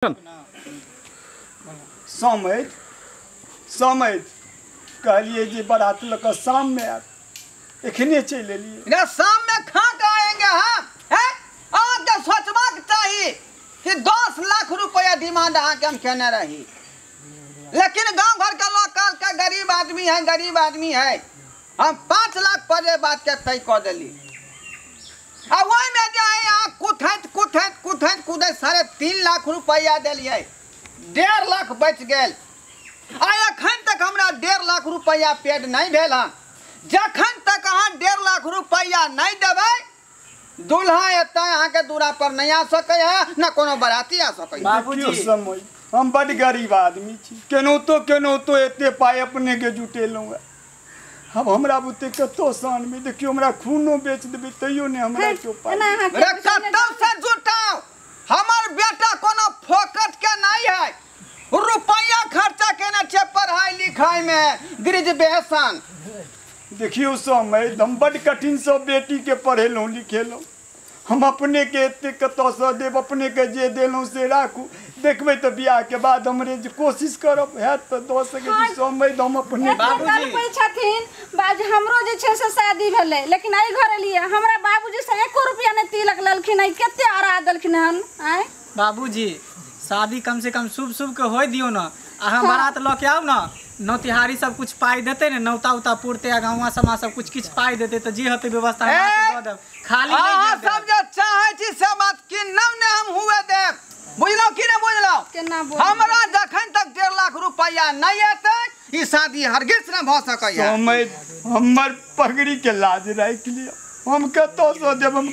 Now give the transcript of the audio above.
समझ समझ कहलिए जे बारात लऽ कऽ शाममे आयब, एखने चलि एलियै। रे शाम में खा के आएंगे हम हैं? अहाँके सोचबाक चाही कि 10 लाख रुपया डिमांड अहाँके हम केने रही, लेकिन गांव घर के लोग कहलकै गरीब आदमी है, गरीब आदमी है। हम 5 लाख पर जे बात के तय कऽ देली। आ ओहिमे जे है अहाँ कुथैत कुथैत कुथैत कुदैत 3.5 लाख रुपया देलियै, 1.5 लाख बचि गेल। आ एखन तक हमरा 1.5 लाख रुपया पेड नहि भेल हन। जखन तक अहाँ 1.5 लाख रुपया नहि देबै, दूल्हा एतऽ अहाँके दूरा पर नहि आ सकै है, न कोनो बराती आ सकै है। बाबूजी समय हम बड गरीब आदमी छी, केनाहितो केनाहितो एते पाइ अपने के जुटेलहुँ हेँ। अब हमरा बुते कतौ शान में देखियो, हमरा खूनो बेच देबै तैयो नहि हमरा केओ पाइ। रे कतौ से जुटाउ, हमर बेटा कोनो फोकट के नहीं है। रुपया खर्चा केने छै पढ़ाई लिखाई में, ग्रेजुएशन। देखियो समय हम बड कठिन से बेटी के पढ़ेलहुँ लिखेलहुँ, हम अपने के एते कतौसँ देब, अपने के जे देलहुँ से राखू। देखबै तऽ बियाह के बाद हमरे जे कोशिश करब हैत तऽ दऽ सकै छी। समय हम अपने बाबूजी छथिन बाज, हमरो जे छै से शादी भेलै, लेकिन एहि घर एलियै हमरा बाबूजी से एको रुपया नहि तिलक लेलखिन, कते अड़ा देलखिन हन। आँय बाबूजी, शादी कम से कम शुभ शुभ के होय दियौ न। अहाँ बारात लऽ के आउ न, नौतिहारी सब कुछ पाइ देतै ने, नौता उता पुरते आ गाँवा समा सब कुछ किछु पाइ देतै तऽ जे होतै व्यवस्था दऽ देब। खाली अहाँ सब जे चाहै छी से बात कि नौ ने हम हुए देब, बुझलहुँ कि नहि बुझलहुँ? हमरा जखन तक 1.5 लाख रुपया नहि एतै, ई शादी हरगिज नहि भऽ सकैए। समय हमर पगड़ी के लाज राखि लिअ, हम कतौसँ देब, हम